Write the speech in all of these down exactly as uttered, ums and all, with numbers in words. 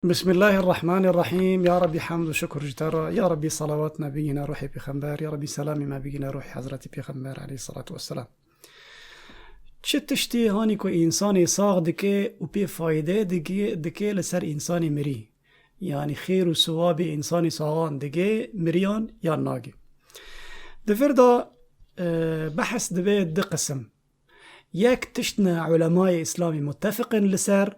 Bismillahirrahmanirrahim. Ya Rabbî, hemd û şukr ji te re. Ya Rabbî, salawat me bigihîne ruhê pêxember. Ya Rabbî, selamê me bigihîne ruhê Hezretî Pêxember aleyhissalatu vesselam. Çi tiştî hanî ku însanê sax dike û pê fayde dike, dike li ser însanê mirî? Yanî xêr û siwabê însanê saxan dike miriyan yan nake? Di vir de, e, behs dibe du qisim. Yek tişt ne ulemayê Îslamî muttefiq in li ser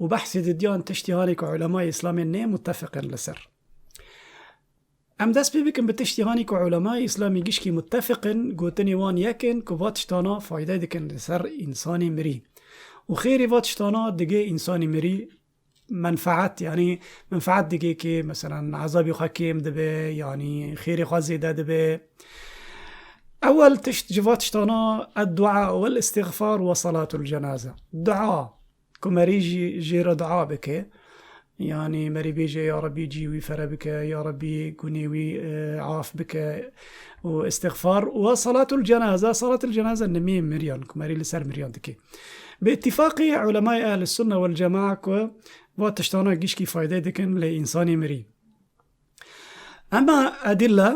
û behsê didiyan tiştî hanê ku ulemayê Îslamê nê muttefiq in li ser. Em dest pê bikin bi tiştî hanî ku ulemayê Îslamî gişkî muttefiq in, gotinê wan yek in ku va tiştana fayde dikin li ser însanê mirî. Û xêrê va tiştana digê însanê mirî menfaet, yanî menfaet digê kê, meselen, ezabê xwe kêm dibe, yanî xêrê xwe zêde dibe. Ewel tişt ji va tiştana, ed-dua wel-îstîxfar we salatul cenaze. Dua, ku merî jî jê re dua bike. Yanî merî bêje, ya Rabbî cî wî fere bike, ya Rabbî gunê wî, e, af bike û îstîxfar. We salatul cenaze, salatul cenaze nimê miriyan, ku merî li ser miriyan dike. Bi îtîfaqê ulemayê ehl-sunne wel-cemaa ku va tiştana gişkî fayde dikin lê însanê mirî. Ema edîlle,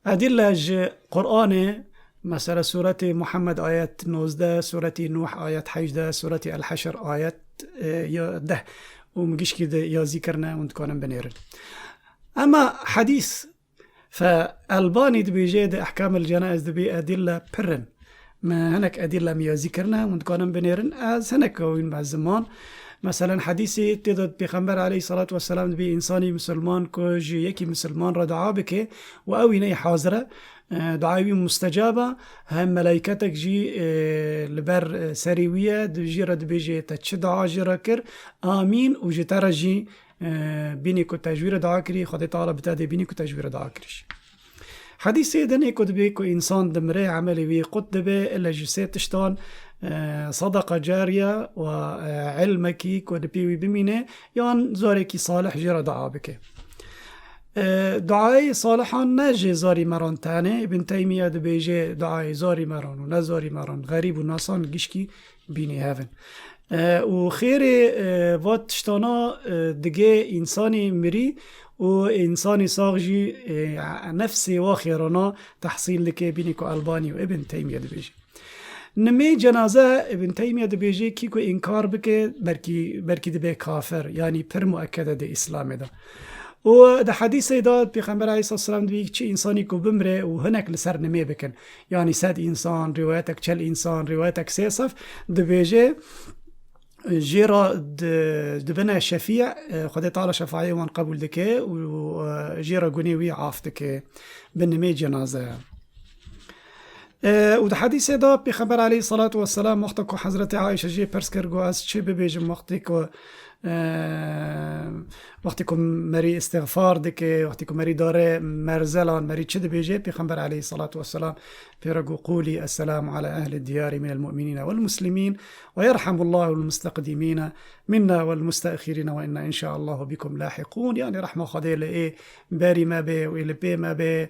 edîlle ji Qur'anê, mesela Sûretê Muhammed ayet nozdeh, Sûretê Nuh ayet hejdeh, Sûretê El-Heşr ayet, e, ya deh û min gişkî de yazî kirine, hûn dikanin binêrin. Ema hedîs, fe Elbanî dibêje di Ehkam el-Cenaiz dibê edîlle pir in. Me hinek edîlle min yazî kirine, hûn dikanin binêrin. Ez hinek wîn me ziman. Meselen, hedîsê tê de Pêxember aleyhissalatu vesselam dibê însanî misilman ku ji yekî misilman re dua bike û ew wî ney hazir e, e, duayê wî mustecab e, hem melaîketek jî, e, li ber, e, serê wî ye, di jê re dibêje, te çi dua jê re kir, amîn, û ji te re jî, e, bînî ku te ji wî re dua kirî, Xwedê Teala bi te dê bînî ku te ji wî re dua kirî jî. Hedîsê dinê ku dibê ku însan dimire, emelê wî qut dibe, ile ji sê tiştan, e, sedeqa cariye û, e, ilmekî ku di pê wî bimîne, yan carekî salih jê re dua bike. E, duayê salihan ne ji zarî meran tenê. Ibn Teymiye dibêje, duayê zarî meran û ne zarî meran, xerîb û nasan gişkî bînî hev in. E, û xêrê, e, va tiştana, e, digê însanê mirî û însanê sax jî, e, nefsê wa xêrana tehsîl dike, bînî ku Elbanî û Ibn Teymiye dibêje. Nimê cenaze, Ibn Teymiye dibêje, kî ku înkar bike, belkî, belkî dibe kafir, yanî pir muekkede di Îslamê de. Û di hedîsê de Pêxember aleyhisselam dibê, çi însanî ku bimre û hinek li ser nimê bikin, yanî sed însan, rîwayetek çel însan, rîwayetek sê sef, dibêje, jê re di-, dibine şefî, e, Xwedê Teala şefayê wan qebûl dike û, e, jê re gunê wî af dike bi nimê cenaze. E, û di hedîsê de Pêxember aleyhissalatu vesselam wexta ku Hezretê Aîşe jê pirs kir, got, ez çi bibêjim wextê ku, e, wextê ku merî îstixfar dike, wextê ku merî dare merzelan, merî çi dibêje? Pêxember aleyhissalatu vesselam pê re got, "Qûlî esselamu ala ehli diyarî minel mu'minîne wel muslimîn ve yerhamullahu el mustaqdimîne minna wel mustaxirîne ve inna inşaallahu bikum lahiqûn." Yanî rehma Xwedê li ê berî me be û ê li pê me be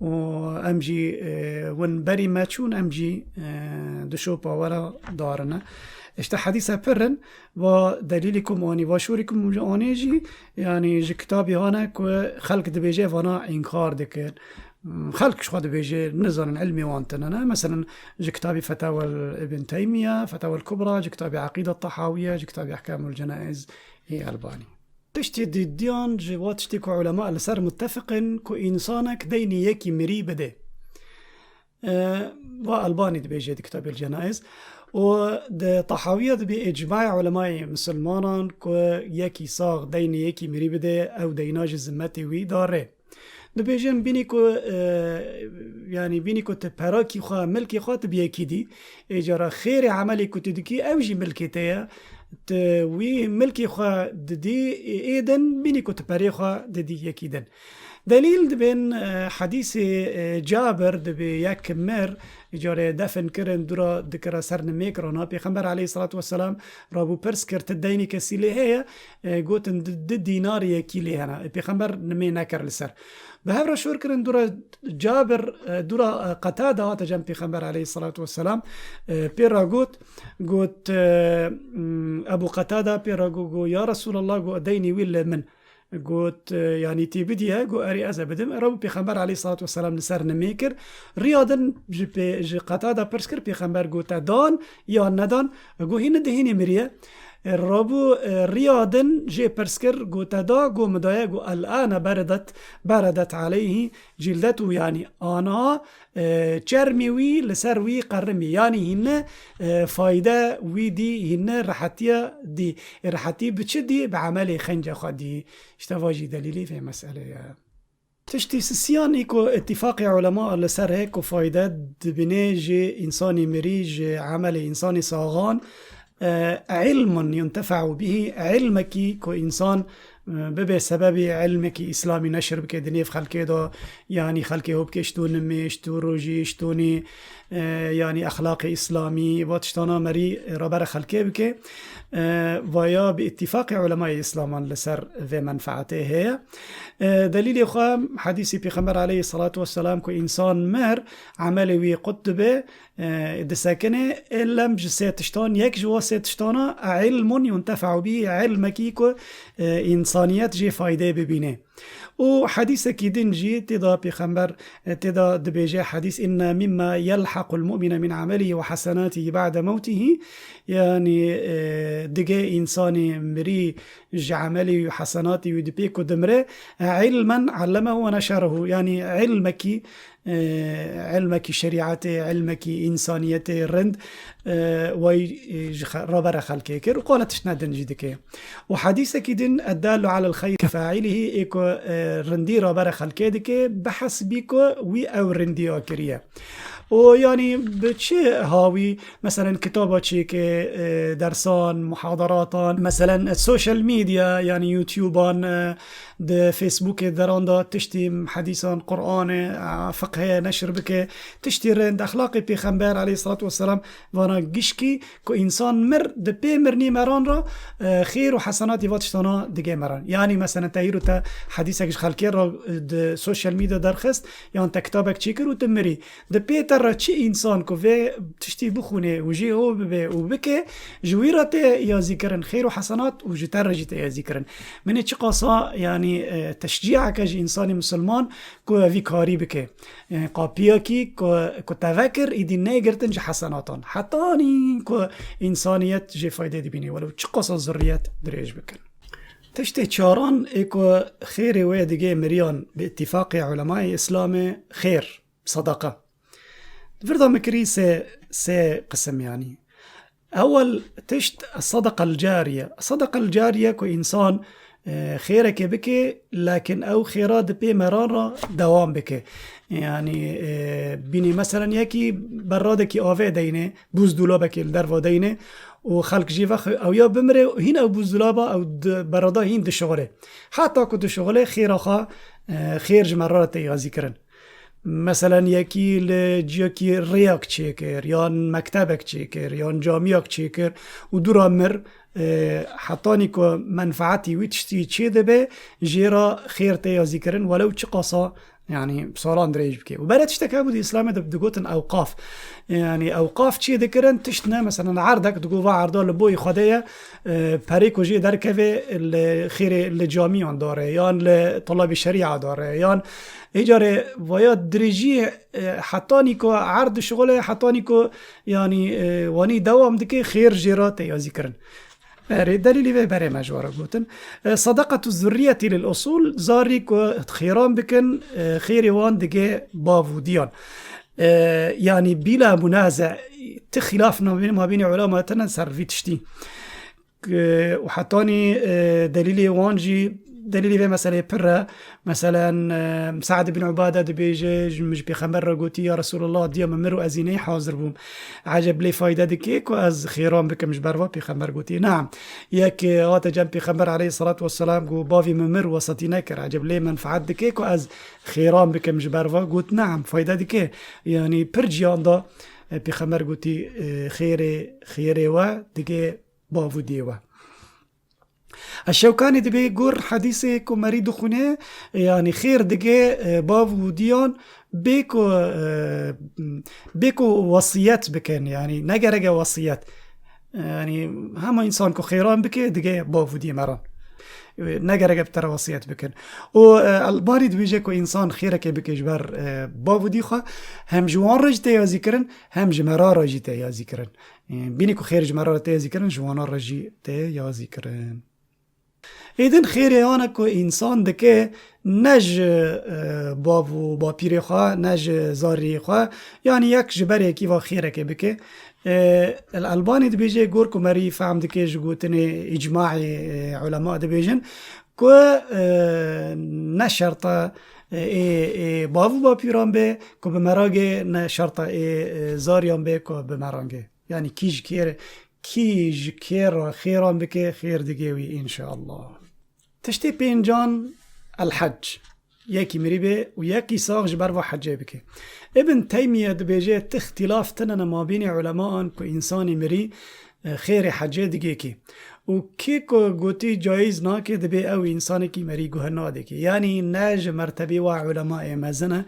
û em jî, e, win berî me çûn, em jî, e, di şopa we re darine. Îşte hedîse pir in, va delîlî ku anî, va şûrî ku anê jî, yanî ji kitabî hane ku xelk dibêje vana înkar dikin. Xelk ji xwe dibêje, nizanin, ilmê wan tune ne. Meselen, ji kitabî Fetawel Ibn Teymiye, Fetawel Kubra, ji kitabî Eqîda Tehawiye, ji kitabî Ehkamul Cenaiz ê Elbanî. Tiştê didiyan ji wa tiştê ku ulema li ser muttefiq in ku însanek deynê yekî mirî bide. E, va Elbanî dibêje di Kitabê Cenaiz. Û di Tehawiye dibê icmayê ulemayê misilmanan ku yekî sax deynê yekî mirî bide, ew deyna ji zimmetê wî dare. Dibêjin bînî ku, e, yanî bînî ku tu perakî xwe, milkê xwe tu bi yekî dî. Ê cara xêrê emelê ku tu dikî, ew jî milkê te ye. Tu wî milkê xwe didî, ê, ê din, bînî ku tu perê xwe didî yekî din. Delîl dibên, e, hedîsê, e, Cabir dibê yek mir, carê defin kirin, dûra dikira ser nimêk rana. Pêxember aleyhissalatu vesselam rabû pirs kir, ti deynê kesî lê heye? E, gotin, di, di dînar yekî lê hene. E, Pêxember nimê nekir li ser. Bi hev re şor kirin, dûra Cabir, e, dûra, e, Qetada hate cem Pêxember aleyhissalatu vesselam, e, pê re got, got, e, mm, Ebu Qetada pê re got, got, "Ya Resulallah," got, "deynê wî li min." Got, e, "Yanî tê bidî?" Got, "Erê, ez ê bidim." Rabû Pêxember aleyhissalatu vesselam li ser nimê kir. Riya din ji pê, ji Qetada pirs kir, Pêxember got, "Te dan yan nedan?" Got, "Hîn di hînê miriye." Rabû, e, riya din jê pirs kir, got, "Te da?" Got, "Min daye." Got, "El-ane beredet, beredet aleyhî cildetu." Yanî aniha, e, çermê wî li ser wî qerimî. Yanî hîne, e, fayde wî dî, hîne rehetiya dî. E, rehetî bi çi dî? Bi emelê xence xwe dî. Îşte va jî delîlî vê meselê ye. Tiştî sisiyan î ku îtîfaqê ulema li ser heye ku fayde dibîne ji însanî mirî, ji emelê însanî saxan, e, ilmun yuntefe'u bihî, ilmekî ku însan, e, bibe sebebî ilmekî îslamî neşir bike di nêv xelkê de, yanî xelkê hop bike ji to nimê, ji to rojî, ji to nî, e, yanî exlaqê îslamî, va tiştana merî rabere xelkê bike. E, vaya bi îtîfaqê ulemayê îslaman li ser vê menfaetê heye. E, delîlê xwe hedîsî Pêxember aleyhissalatu vesselam ku însan mir, emelê wî qut dibe, e, disekine, e, lem ji sê tiştan, yek ji wa sê tiştana, e, ilmun yuntefe'u bî, ilmekî ku, e, însaniyet jê faydeyê bibîne. Û hedîsekî din jî tê de Pêxember, e, tê de dibêje hedîs, "Inne mimma yelhaqul mu'mine min amelihi ve hasenatihi ba'de mewtihi." Yanî, e, dige însanê mirî ji emelî û hesenatî wî dipê ku dimire, e, ilmen allemehu ve neşerehu. Yanî ilmekî, e, ilmekî şerîetê, ilmekî însaniyetê rind, e, way, e, ji xe-, rabere xelkê kir û qala tiştine din jî dike. Û hedîsekî din, "Eddallu alel xeyri fa'ilihi", ê ku, e, rindî rabere xelkê dike, bi hesbî ku wî ew rindiya kiriye. Û yanî bi çi hawî, meselen kitaba çêke, e, dersan, muhadaratan, meselen, e, social media, yanî YouTubean, e, di Facebookê deran de tiştî hedîsan, Qur'anê, e, fiqhê neşir bike, tiştî rind, exlaqê Pêxember aleyhissalatu vesselam, vana gişkî ku însan mir, di pê mirnî meran re, e, xêr û hesenatî va tiştana dige meran. Yanî meselen te îro te hedîsek ji xelkê re, e, di social media derxist, yan te kitabek çêkir û tu mirî. Di pê te re çi însan ku vê tiştî bixwîne û jê ho bibe û bike, ji wî re tê yazîkirin xêr û hesenat û ji te re jî tê yazîkirin. Min ê çiqasa, yanî, e, teşcîeke ji însanê misilman ku evî karî bike. Yanî qapiyekî ku, ku te vekir, îdî nêgirtin ji hesenatan. Hetanî ku însaniyet jê fayde dibîne, welew çiqasa zurriyet dirêj bikin. Tiştê çaran ê ku xêrê wê digê miriyan bi îtîfaqê ulemayê Îslamê xêr, sedeqa. Di vir de min kirî sê, sê qisim yanî. Ewel tişt sedeqel cariye. Sedeqel cariye ku însan, e, xêrekê bike, lakin ew xêra di pê meran re dewam bike. Yanî, e, bînî meselen yekî berradekî avê deyne, buzdolabekê li derva deyne û xelk jî vexwe ew ya bimire û hîn ew buzdolaba ew di berrada hîn dişixule. Heta ku dişixule xêra xwe, e, xêr ji me re tê yazîkirin. Meselen yekî li ciyekî rêyak çêkir, yan mektebek çêkir, yan camiyek çêkir û dûra mir, e, hetanî ku menfaetî wî tiştî çê dibe, jê re xêr tê yazîkirin, welew çiqasa, yanî salan dirêj bike. Û berê tiştek hebû di Îslamê de digotin ewqaf. Yanî ewqaf çê dikirin, tişt ne, meselen erdek digo va erda li boyê Xwedê ye, e, perê ku jê derkeve li xêrê li camiyan dare, yan li tulabê şerîa dare, yan Ê carê vaya dirêjiyê, e, hetanî ku erd dişixule, hetanî ku, yanî, e, wanî dewam dike, xêr jê re tê yazîkirin. Erê, delîlî vê berê me ji we re gotin. E, sadaqatu zurriyeti lil usul, zarî ku xêran bikin, e, xêrê wan dige bav û diyan. E, yanî bîla munaze, ti xîlaf nabîne, mabînê ulema tine ser vî tiştî. Û hetanî, e, delîlê wan jî Delîlê vê meseleyê pir e. Meselen, e, Sa'd ibn Ubade dibêje, ji, min ji Pêxember re gotî, "Ya Resulallah, diya min mir û ez î neyê hazir bûm." Eceb lê fayde dike ku ez xêran bikim ji ber va? Pêxember gotî, "Neam." Yek, e, hate cem Pêxember aleyhissalatu vesselam got, "Bavê min mir, wesitî nekir. Eceb lê menfaet dike ku ez xêran bikim ji ber va?" Got, "Neam, fayde dike." Yanî pir ciyan da, e, Pêxember gotî, e, "Xêrê, xêrê we dige bav û diyê we." Eşşewkanî dibê gor hedîsê ku merî dixwîne, yanî xêr dige, e, bav û diyan bê ku, e, bê ku wesiyet bikin, yanî ne gereke wesiyet. Yanî hema însan ku xêran bike, dige bav û diyê meran. E, ne gereke bi te re wesiyet bikin. Û, e, Elbanî dibêje ku însan xêreke bike ji ber, e, bav û dî xwe, hem ji wan re jî tê yazîkirin, hem ji mera re jî tê yazîkirin. E, bînî ku xêr ji mera re tê yazîkirin, ji wana re jî tê yazîkirin. Êdin xêrê wan e ku însan dike ne ji, e, bav û bapîrê xwe, ne ji zariyê xwe, yanî yek ji ber yekî va xêrekê bike. E, El-Elbanî dibêje, gor ku merî fehm dike ji gotinê îcmaê, e, ulema dibêjin ku, e, ne şert e, e, ê, ê bav û bapîran be ku bi meragê, ne şert e ê, e, zariyan be ku bi merangê. Yanî kî ji kê re, kî ji kê re xêran bike, xêr dige wî, înşeallah. Tiştê pêncan, el-hec. Yekî mirî bê û yekî sax ji ber va hecê bike. Ibn Teymiye dibêje, ti îxtîlaf tine ne mabînê ulemaan ku însanî mirî, e, xêrê hecê digê kî. Û kê ku gotî cayîz nake, dibê ew însanekî merî guhe nadê kî. Yanî ne ji mertebê wa ulemayê mezin e,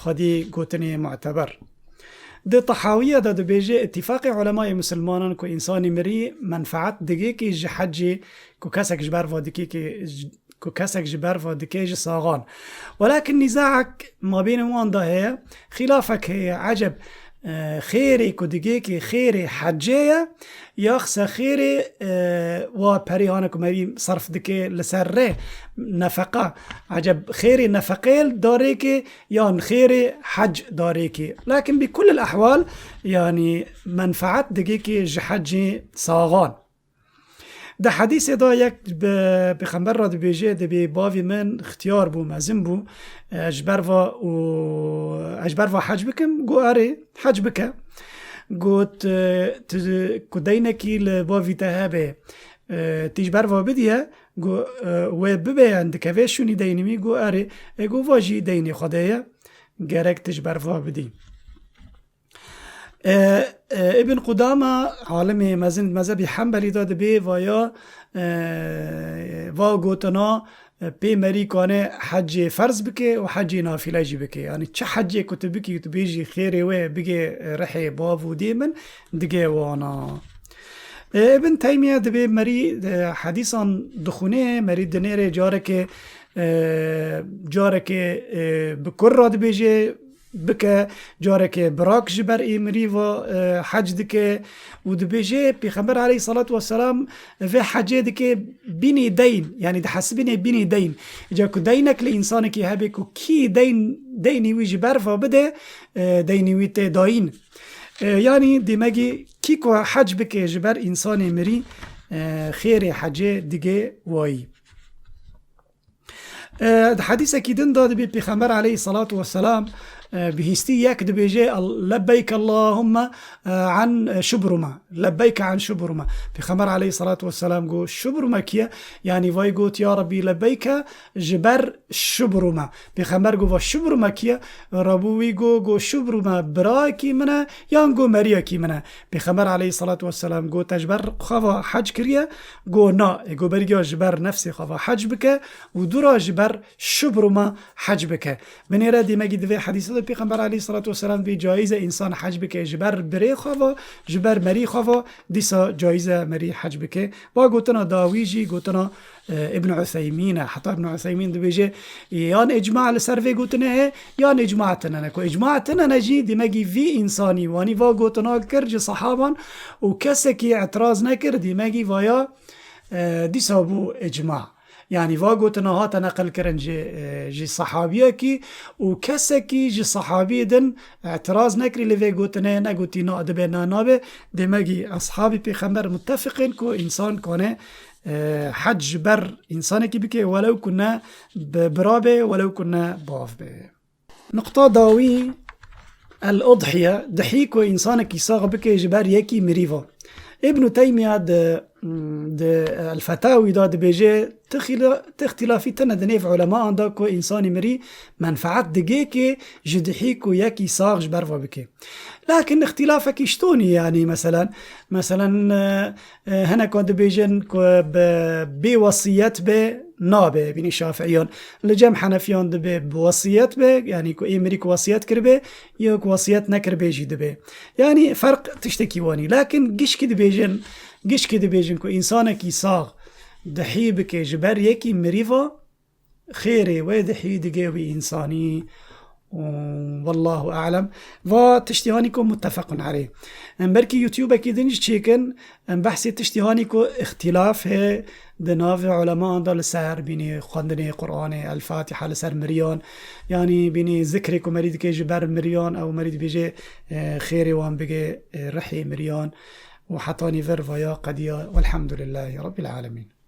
xwedî gotinê muteber. Di Tehawiye de dibêje, îtîfaqê ulemayê misilmanan ku însanî mirî menfaet digê kî ji hecê ku kesek ji ber va dikê kî, ku kesek ji ber va dike ji saxan. Welakin nîzaek mabênê wan de heye, xîlafek heye, eceb, e, xêrê ku digê kî xêrê hecê ye, yaxse xêrê, e, wa perî hane ku merî serf dike li ser rê, nefeqa. Eceb xêrê nefeqê darê kê yan xêrê hec darê kê. Lakin bi kulil ehwal, yanî menfaet digê kê ji hecê saxan. Di hedîsê de yek bi Pêxember re dibêje, dibê bavê min xtiyar bû, mezin bû, e, ji ber va û ez ji ber va hec bikim, got, "Erê, hec bike." Got, e, "Tu ku deynekî li bavî te hebe, e, tu ji ber va bidiye?" Got, e, "Wê bibe, yan dikeve şûnî deynî wî?" Got, "Erê." E, got, "Va jî deynê Xwedê ye, gerek tu ji ber va bidî." E, e, Ibn Qudama, alimê mezin mezhebî Hembelî de dibê vaya, e, va gotina, e, pê merî kane hecê ferz bike û hecê nafile jî bike. Yanî çi hecê ku tu bikî, tu bêjî xêrê wê bige, e, rihê bav û dê min, dige wana. E, Ibn Teymiye dibê merî, e, hedîsan dixwîne, merî dinêrê careke, e, careke, e, bi kur re dibêje, bike, careke birak ji ber ê mirî va, e, hec dike û dibêje, Pêxember aleyhissalatu vesselam vê hecê dike bînî deyn, yanî dihesibînê bînî deyn. Ca ku deynek li însanekî hebe ku kî deyn, deynî wî ji ber va bide, e, deynî wî tê dayîn. E, yanî demekî kî ku hec bike ji ber însanê mirî, e, xêrê hecê dige wayî. E, di hedîsekî din de dibê Pêxember aleyhissalatu vesselam, e, bihîstî yek dibêje, "Al-, lebbeyk Allahumme, e, an, e, Şubruma. Lebbeyke an Şubruma." Pêxember aleyhissalatu vesselam got, "Şubruma kî ye?" Yanî vay got, "Ya Rabbî, lebbeyke ji ber Şubruma." Pêxember got, "Va Şubruma kî ye?" Rabû wî got, got, "Şubruma birakî min e, yan got meriyekî min e." Pêxember aleyhissalatu vesselam got, "Te ji ber xwe va hec kiriye?" Got, "Na." E, got, "Bergiya ji ber nefsê xwe va hec bike û dûra ji ber Şubruma hec bike." Binêre demekî di vê hedîsê de Pêxember aleyhissalatu vesselam vê cayîz e însan hec bike ji ber birê xwe ve, ji ber merî xwe ve, dîsa cayîz e merî hec bike. Va gotina dawî jî gotina, e, Ibn Useymîn e. Heta Ibn Useymîn dibêje, yan îcma li ser vê gotinê heye, yan îcma tine ne. Ku îcma tine ne jî demekî vî însanî wanî va gotina kir ji sehaban û kesekî îtiraz nekir, demekî vaya, e, dîsa bû îcma. Yanî va gotina hate neqilkirin ji, e, ji sehabiyekî û kesekî ji sehabiyê din îtiraz nekirî li vê gotinê, negotî na dibe, na nabe, demekî eshabî pêxember muttefiqên ku însan kane e, hec ji ber însanekî bike, welew ku ne bi bira be, welew ku ne bav be. Nuqta dawî, el-udhiye, dihî ku însanekî sax bike ji ber yekî mirî ve. Îbnû Teymiya di, di El-Fetawî de dibêje, ti xîla-, ti îxtîlafî tine di nêv ulemaan de ku însanî mirî menfaet digê kê ji dihî ku yekî sax ji ber ve bike. Lakin îxtîlafekî ji tonî, yanî meselen, meselen, e, e, hinek wan dibêjin ku bi, bê wesiyet be, nabe, bînî Şafiiyan. Li cem Henefiyan dibe bi wesiyet be, yanî ku ê mirî ku wesiyet kiribe, ya ku wesiyet nekiribe jî dibe. Yanî ferq tiştekî wanî. Lakin gişkî dibêjin, gişkî dibêjin ku însanekî sax dihî bike ji ber yekî mirî ve, xêrê wê dihî digê wî însanî. Û wallahu a'lem. Va tiştî hanî ku muttefequn aleyh. Em belkî YouTubeekî din jî çêkin, em behsê tiştî hanî ku îxtîlaf heye di navê ulemaan de li ser bînî xwendinê Qur'anê, El-Fatiha li ser miriyan, yanî bînî zikrê ku merî dike ji ber miriyan, ew merî dibêje, e, xêrê wan bige, e, rihê miriyan û hetanî vir vaya qediya. Welhamdulillahî Rabbil Alemin.